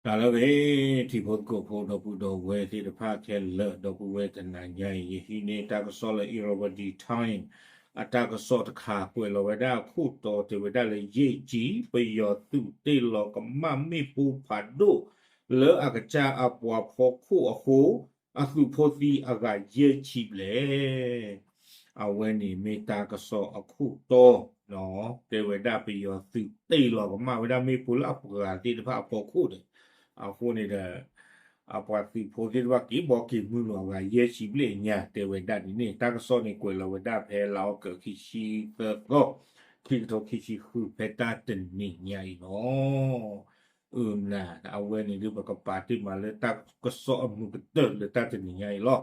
တၢ်လၢအဂ့ၤ ထံဖိကီၢ်ဖိ ဒီပုၢ်ဒီဝဲၢ်သ့ၣ်တဖၣ်ခဲလၢာ် ဒီပုၢ်ဝဲၢ်တနၤညါအံၤ ယဟံးန့ၢ်တၢ်ကစီၣ်လၢ Irrawaddy Times အတၢ်ကစီၣ်တခါ ကွဲးလီၤဝဲဒၣ်အခိၣ်တီတဲဝဲဒၣ်လၢ ယဲၢ်ကၠံ ပယီၤသုးတ့ၢ်လီၤကမၣ်မ့ၣ်ပိၢ်ဖးဒိၣ် လၢအကစၢ်အပှၤဖီခိၣ်အဃိ အသုးဖိသံအဂၤယဲၢ်ဆံဘျဲၣ် အဝဲန့ၣ်မ့ၢ်တၢ်ကစီၣ်အခိၣ်တီ တဲဝဲဒၣ်ပယီၤသုးတ့ၢ်လီၤကမၣ်ဝဲဒၣ်မ့ၣ်ပိၢ်လၢအပှၤသ့ၣ်တဖၣ်အဖီခိၣ်ဒီး အဃိန့ၣ်ဒီး အပှၤသုးဖိသ့ၣ်တဖၣ်က့ၤဘီက့ၤမုၢ်လီၤအဂၤယဲၢ်ဆံဘျဲၣ်ညါ တဲဝဲဒၣ်ဒ်န့ၣ် တၢ်ကစီၣ်န့ၣ်ကွဲးလီၤဝဲဒၣ်ဖဲလါအီကူးခံဆံသၢသီ ခံကထိခံဆံဃု ဖဲတၢ်တနံၤညါအံၤလီၤ. အၢ နၤ အဝဲန့ၣ်ဒ်ပကပာ်တ့ၢ်မးလၢတၢ်ကစီၣ်အမုာ်ကတၢၢ်လၢတၢ်တနံၤညါအံၤလီၤ.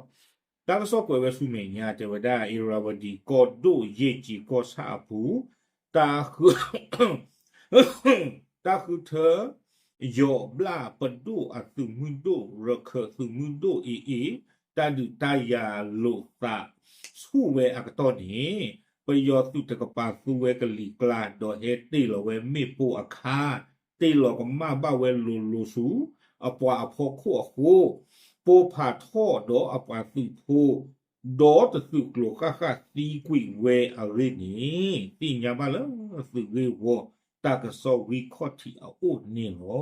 တၢ်ကစီၣ်ကွဲးဝဲဆူမဲာ်ညါတဲဝဲဒၣ် Irrawaddy ကီၢ်ဒိၣ်ယဲၢ်ကၠံကီၢ်ဆၣ်အပူၤ တၢ်ဃု တၢ်ဃုထၢ ယီၤဘျၣ်ပဒိၣ်အသုးမုၢ်ဒိၣ် ရခၢၣ်သုးမုၢ်ဒိၣ်အ့ၣ်အ့ၣ် တၢ်ဒုးတၢ်ယၤလိာ်သးဆူၣ်ဝဲအကတီၢ်န့ၣ် ပယီၤသုးတကပၤသူဝဲကလံၤကျါ ဒီးဟဲတ့ၢ်လီၤဝဲမ့ၣ်ပိၢ်အခါ တ့ၢ်လီၤကမၣ်ဘၣ်ဝဲလိၤလိၤဆူ အပှၤအဖီခိၣ်အဃိ ပိၢ်ဖးထီၣ်ဒီးအပှၤသုးဖိ ဒီတသုးကျိၤဃၣ်ဃၣ်သံကွံာ်ဝဲအဂ့ၢ်န့ၣ် သ့ၣ်ညါဘၣ်လၢသုးဂ့ၢ်ဝီတၢ်ကစီၣ်ဂံၢ်ခီၣ်ထံးအအိၣ်န့ၣ်လီ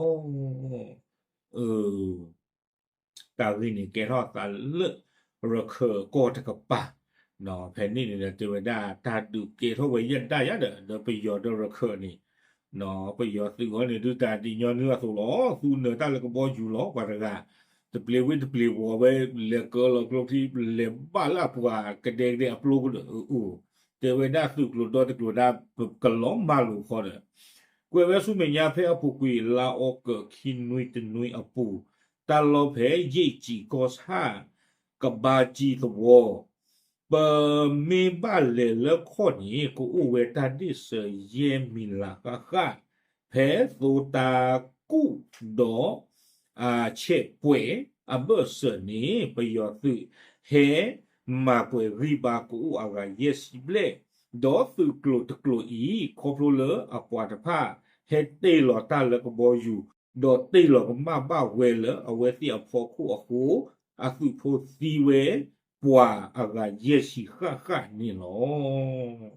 ၤ. တၢ်ဂ့ၢ်န့ၣ်ကဲထီၣ်အသးလၢ ရခၢၣ်ကီၢ်တကပၤ ဖဲန့ၣ်န့ၣ်ဒီး တဲဝဲဒၣ် တၢ်ဒုးကဲထီၣ်ဝဲယဲၢ်ဒၣ်ယဲၢ်ဒီး ဒီးပယီၤဒီးရခၢၣ်န့ၣ် ပယီၤသုးအံၤန့ၣ် ဒုးတၢ်ဒ်ညီနုၢ်အသိးလီၤ. သူနၢၤတၢ်လၢကဘီယူၤလီၤ ပှၤတဂၤ တပျ့ၤဝ့ၢ်တပျ့ၤဝီၤဝဲ လဲၤကၢလီၤကျိချံ လဲၤဘၣ်လၢအပှၤကဒဲကဒဲအပျိကဒီး အိၣ် တဲဝဲဒၣ်သုးကျိၤဒီတကျိၤဒၣ် ပကလီၤမၢ်လိာ်ခီဒီး ကွဲးဝဲဆူမဲာ်ညါဖဲအပူၤကွံာ် လါအီကူးခံနွံတနွံအပူၤ တၢ်လီၢ်ဖဲယ့ၣ်ကၠံကီၢ်ဆၣ် ကဘါကၠံသဝီ ပမ့ၢ်ဘၣ်လဲၤလၢခီၣ်န့ၣ် ကအိၣ်ဝဲတၢ်ဒ့ၣ်စၢၤယဲၢ်မံၤလၤဃၣ်ဃၣ် ဖဲသိတၢ်ကူၣ်ဒီး ဆဲးပှဲၤအဘၢၣ်စၢၤန့ၣ် ပယီၤသုးဟဲမၤကွဲးဂံၢ်ဘါကအိၣ်အဂၤယဲၢ်ဆံဘျဲၣ်, ဒီးသုးကျိၤတကျိၤအံၤ ခီဖျိလၢအပှၤတဖၣ်ဟဲတ့ၢ်လီၤတၢ်လၢကဘီယူၤ, ဒီးတ့ၢ်လီၤကမၣ်ဘၣ်ဝဲလၢအဝဲသ့ၣ်အဖီခိၣ်အဃိ, အသုးဖိသံဝဲပှၤအဂၤယဲၢ်ဆံဃၣ်ဃၣ်န့ၣ်လီၤ.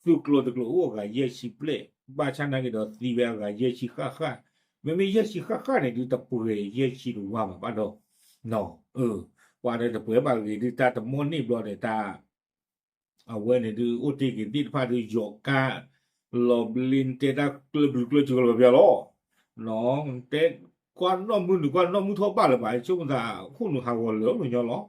သုးကျိၤတကျိၤအိၣ်အဂၤယဲၢ်ဆံဘျဲၣ်, ဘၣ်ဆၣ်နာ်က့ၤဒီးသံဝဲအဂၤယဲၢ်ဆံဃၣ်ဃၣ်, မ့မ့ၢ်ယဲၢ်ဆံဃၣ်ဃၣ်န့ၣ် ဒုးတပှဲၤယဲၢ်ဆံတဝါဘၣ်ဘၣ်ဒီး, ပှၤဒီးတပှဲၤဘၣ်ဂ့ၤဒုးတၢ်တမီၢ်န့ၢ်ဘျီဒီးတၢ် အဝဲန့ၣ်ဒုးအိၣ်တ့ၢ်က့ၤသ့ၣ်တဖၣ်ဒုးယီၤကါ လီၤဘျ့တဲတၢ်ကျၢၢ်ဘျုးကျၢၢ်စၢၤလီၤပျၢၤလီၤ. တဲကွၢ်နီၣ်မုၢ်နုာ်ကွၢ်နီၣ်မုၢ်ထီၣ်ဘၣ်လၢၤဘၣ်, ဆိကမိၣ်သးခိၣ်နူာ်ဟးဂီၤလၢာ်လီၤညီလီၤ.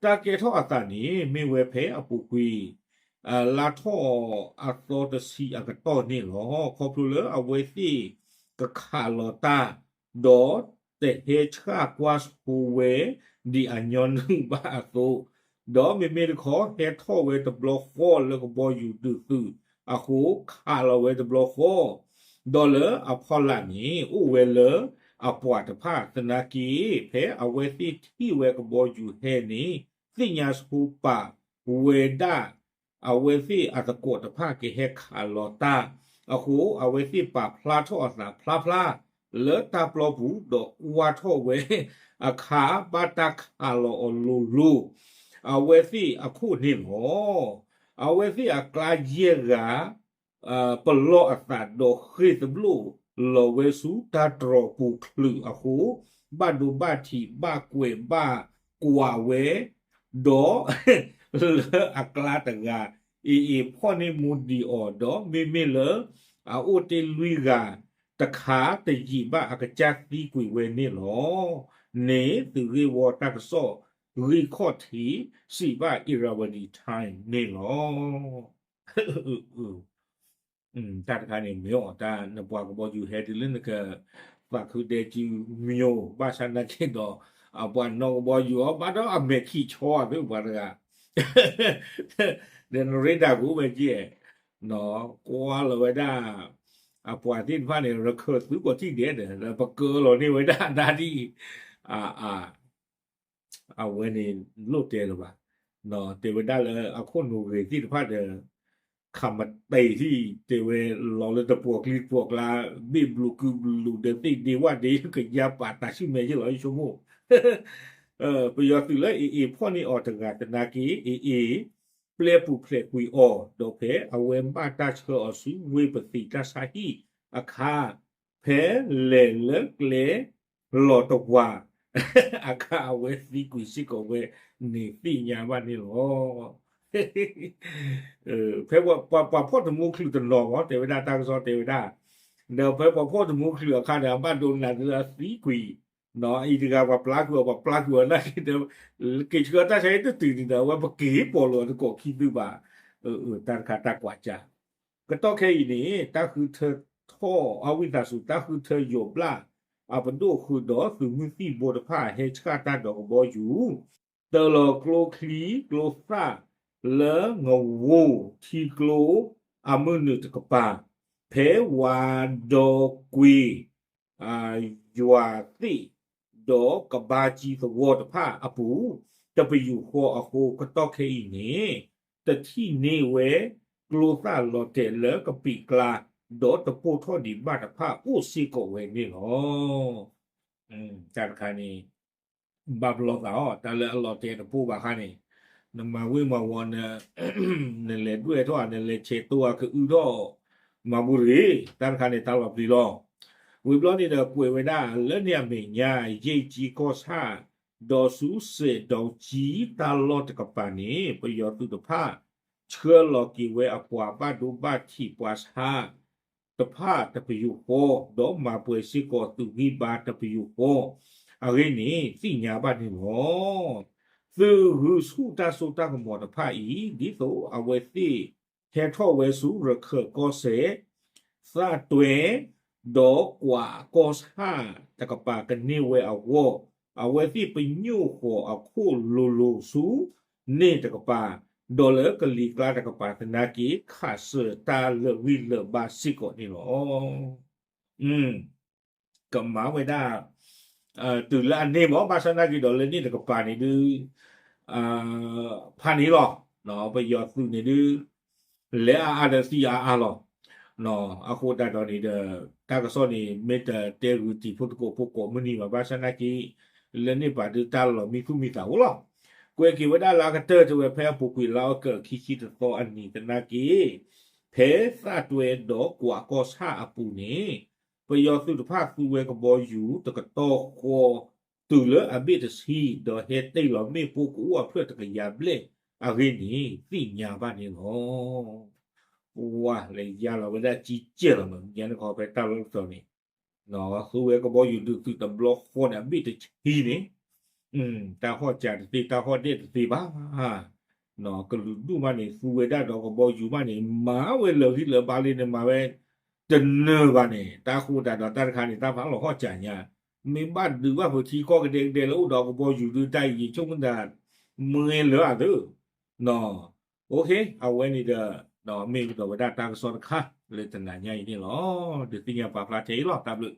တၢ်ကဲထီၣ်အသးန့ၣ် မ့ၢ်ဝဲဖဲအပူၤကွံာ် လါထီၣ်အသီတဆံအကတီၢ်န့ၣ်လီၤ. ခီဖျိလၢအဝဲသ့ၣ်ကခးလီၤတၢ် ဒီးတဟဲဆှၣ်ကွၢ်ဆိဝဲ ဒ်အညီနုၢ်ဘၣ်အသိး, ဒီးမ့မ့ၢ်တခီ ဟဲထီၣ်ဝဲတဘျီဃီလၢကဘီယူၤဒုးသုးအဃိ ခးလီၤဝဲတဘျီဃီ, ဒီးလၢအဖီလာ်န့ၣ် အိၣ်ဝဲလၢအပှၤတဖၣ်သနာ်က့ ဖဲအဝဲသ့ၣ်ထံၣ်ဝဲကဘီယူၤဟဲန့ၣ် သ့ၣ်ညါဆိပာ်ဝဲဒၣ် အဝဲသ့ၣ်အသကိးတဖၣ်ကဟဲခးလီၤတၢ်အဃိ အဝဲသ့ၣ်ပာ်ဖျါထီၣ်အသးဖျါဖျါ လၢတၢ်ပျီပူၤ ဒီးကွၢ်ထီၣ်ဝဲအခါ ဘၣ်တၢ်ခးလီၤအီၤလိၤလိၤ, အဝဲသ့ၣ်အခိၣ်န့ၣ်လီၤ. အဝဲသ့ၣ်အကျါယဲၢ်ဂၤ ပလီၢ်အသးဒီးဃ့ၢ်သဘျိၣ်လီၤဝဲဆူတၢ်တြီၤပူၤချုးအဃိ ဘၣ်ဒိဘၣ်ထံးဘၣ်ကွဲးဘၣ်ကွၢ်ဝဲ ဒီး လၢအကျါတဂၤ အ့ၣ်အ့ၣ်ဖီၣ်န့ၢ်မူဒံးအီၤ ဒီးမ့မ့ၢ်လၢ အအိၣ်တ့ၢ်လွံၢ်ဂၤ တခါတယံာ်ဘၣ်အကစၢ်သံကွံာ်ဝဲန့ၣ်လီၤ. န့ၣ်သုးဂ့ၢ်ဝီတၢ်ကစီၣ် ဂံၢ်ခီၣ်ထံး စံးဘၣ် Irrawaddy Times န့ၣ်လီၤ. တၢ်တခါန့ၣ် မ့ၢ်အီၤတၢ် နပှၤကဘီယူၤဟဲတုၤလၢနကသးခုဒဲကၠူမၠိ ဘၣ်ဆၣ်နာ်က့ၤဒီး အပှၤနီၢ်ကဘီယူၤအီၤ ဘၣ်ဒီးအမဲာ်ခံးဆီဧါ မ့ၢ်ပှၤတဂၤ ဒီးနရ့ဒၣ်ကအိၣ်ဝဲက့ ကွၢ်လီၤဝဲဒၣ် အပှၤသ့ၣ်တဖၣ်န့ၣ် ရခၢၣ်သုးကီၢ်ထံၣ်ဒဲးဒီး ပကၢလီၤန့ၢ်ဝဲဒၣ်ဒၣ်ဒ်အံၤ အ အဝဲန့ၣ်လိၣ်တဲလၢၤဘၣ်, တဲဝဲဒၣ်လၢအခိၣ်နူာ်ဂ့ၤသ့ၣ်တဖၣ်ဒီး ခးမတံာ်ထံၣ် တဲဝဲလီၤလၢတပှီၤကျံတပှီၤကျါ ဘ့ၣ်ဘျူးကုဘျူးဒီးသ့ၣ်ဒ့ဝၣ်ဒ့ ကယါပာ်တၢ်ဆူၣ်မဲာ်ယ့ၢ်လီၤ ယဆိကမိၣ် ပယီၤသုးလၢ AA ဖီၣ်န့ၢ်အီၤတဂၤသနာ်က့ AA ပျဲပူၤဖျဲးကွံာ်အီၤ ဒီးဖဲအဝဲဘၣ်တၢ်ဆှၢအီၤဆူဝ့ၢ်ပသံးတၢ်ဆါဟံၣ်အခါ ဖဲလဲၤလၢကျဲလီၤတဝၤအခါ အဝဲသံကွံာ်စ့ၢ်ကီးဝဲန့ၣ်သ့ၣ်ညါဘၣ်န့ၣ်လီၤ. ဖဲပှၤဖီၣ်တမူချုးတနီၤမ့ၢ် တဲဝဲဒၣ်တၢ်ကစီၣ်တဲဝဲဒၣ်, ဒီးဖဲပှၤဖီၣ်တမူချုးအခါန့ၣ် အဘၣ်ဒိနးဒုးအသံကွံာ်, အံၤတဂၤပှၤပျါကွံာ်အီၤ ပှၤပျါကွံာ်အီၤနာ်က့ဒီး က့ၤဆှၢတၢ်ဆါဟံၣ်တတုၤန့ၣ်ဒီး အဝဲပက့ၤပီၣ်လိာ်အီၤတကိးခံဘျီဘၣ်, တၢ်တခါတၢ်ကွၢ်ကၢ် ကတီၢ်ခဲအံၤန့ၣ် တၢ်ဃုထၢထီၣ်အဝံသးစူၤ တၢ်ဃုထၢယိးဘျၣ်အပဒိၣ်ဃုာ်ဒီးသုးမုၢ်သံၣ်ဘိတဖၣ် ဟဲဆှၣ်တၢ်ဒီးကဘီယူၤ တၢၤလီၤကျိချံကျိသၣ်လၢ ငဝီၤထံကျိအမုၢ်နုာ်တကပၤ ဖဲဝါဒီကွ့ ယွၤသ့ၣ် ဒီးကဘါကၠံသဝီတဖၣ်အပူၤ တပယူာ်ဃီအဃိ ကတီၢ်ခဲအံၤန့ၣ် တထံၣ်န့ၢ်ဝဲကျိသၣ်လီၤတဲာ်လၢကပံာ်ကျါ ဒီးတပိၢ်ထီၣ်ဒံးဘၣ်တဖၣ်အိၣ်စ့ၢ်ကီးဝဲန့ၣ်လီၤ. တၢ်တခါန့ၣ် ဘၣ်ပလီၢ်သးအီၤ တၢ်လၢအလီၤတဲာ်တပိၢ်ဘၣ်အခါန့ၣ် နမၤဝ့ၢ်မၤဝီၤ နလဲၤဒွဲၣ်ထီၣ် နလဲၤဆဲးတိအကအုထီၣ် မၤဘူရ့ၤ တၢ်တခါန့ၣ် တၢ်လီၤပျံၤလီၤ. ဝံၤဘျီန့ၣ်ဒီးကွဲးဝဲဒၣ်လၢန့ၣ်အမဲာ်ညါ ယဲၢ်ကၠံကီၢ်ဆၣ် ဒီးဆူစဲးဒီကၠံတၢ်လီၢ်တကပၤန့ၣ် ပယီၤသုးတဖၣ် ဆှၢလီၤက့ၤဝဲအပှၤဘၣ်ဒိဘၣ်ထံးပှၤဆါ တဖၣ်တပယူာ်ဃီ ဒီးမၤပှဲၤစ့ၢ်ကီးသုးဂံၢ်ဘါတပယူာ်ဃီ အဂ့ၢ်န့ၣ် သ့ၣ်ညါဘၣ်န့ၣ်လီၤ. သုးဂုာ်ဆူၣ်တၢ်စိတၢ်ကမီၤတဖၣ်အံၤ ဒ်သိးအဝဲသ့ၣ်ဟဲထီၣ်ဝဲဆူရခၢၣ်ကီၢ်စဲၣ် သၣ်တွဲ ဒီးကွးကီၢ်ဆၣ်တကပၤကန့ၢ်ဝဲအဂီၢ် အဝဲသ့ၣ်ပညိၣ်ဃီၤအခိၣ်လိၤလိၤဆူန့ၣ်တကပၤ ဒီးလၢကလံၤကျါတကပၤသနာ်က့ ခးစၢၤတၢ်လၢာ်ဂံၢ်လၢာ်ဘါစ့ၢ်ကီးန့ၣ်လီၤ. ကမၤဝဲဒၣ် တုၤလၢအန့ၢ်မး ဘၣ်ဆၣ်နာ်က့ဒီးလၢန့ၣ်တကပၤန့ၣ်ဒုး ဖးန့ၣ်လီၤ. ပယီၤသုးန့ၣ်ဒုး လဲၤအါအါဒီးသံအါအါလီၤ. အဃိသတးဒီးန့ၣ်ဒီး တၢ်ကစီၣ်န့ၣ် မ့ၢ်တတဲဂုာ်တံၤဖိသကိးဖိကိးမုၢ်နံၤဘၣ် ဘၣ်ဆၣ်နာ်က့ လၢန့ၣ်ပာ်ဒုးတၢ်လီၤမံသူၣ်မံသးအိၣ်လီၤ. ကွဲးက့ၤဝဲဒၣ်လၢအကတၢၢ်တဲဝဲဖဲအပူၤကွံာ်လါအီကူးခံဆံတသီအနံၤသနာ်က့ ဖဲသၣ်တွဲဒီးကွးကီၢ်ဆၣ်အပူၤန့ၣ် ပယီၤသုးတဖၣ်သူဝဲကဘီယူၤတကတီၢ်ဃီ တုၤလၢအဘ့ၣ်တဆံ ဒီးဟဲတ့ၢ်လီၤမ့ၣ်ပိၢ်ကအိၣ်အဖျၢၣ်တကယၤဘျဲၣ်အဂ့ၢ်န့ၣ် သ့ၣ်ညါဘၣ်န့ၣ်လီၤ. ဝါလဲၤယါလီၤဝဲဒၣ်ကံကဲၢ်လီၤမး ညါန့ၣ်ခီဖဲတၢ်လီၢ်တတီၤန့ၣ် သူဝဲကဘီယူၤဒုးသုးတဘျီဃီန့ၣ် အဘ့ၣ်တဆံန့ၣ် တၢ်ဟီၣ်စၢၤတသ့ တၢ်ဟီၣ်ဒဲၣ်တသ့ဘၣ်. ကလုာ်ဒူၣ်မးန့ၣ် သူဝဲဒၣ်ဒီးကဘီယူၤမးန့ၣ် မၤဝဲလၢာ်ဂံၢ်လၢာ်ဘါလံန့ၣ် မၤဝဲတနၢၤဘၣ်န့ၣ် တၢ်ဃိသတးဒီးတၢ်တခါန့ၣ် တၢ်ဖးလီၤဟီၣ်စၢၤညါ မ့ၢ်ဘၣ်ဒုးဘၣ်ဖုးထံကီၢ်ကဒဲကဒဲလၢအိၣ်ဒီးကဘီယူၤဒုးတၢ်အံၤ ယဆိကမိၣ်သး မ့ၢ်လၢအသၢ အဝဲန့ၣ်ဒီး မ့ၢ်ကဒီးဝဲဒၣ်တၢ်ကစီၣ်တခါလၢတနၤညါအံၤန့ၣ်လီၤ. ဒုးသ့ၣ်ညါပာ်ဖျါထဲအံၤလီၤ တၢ်ဘျုး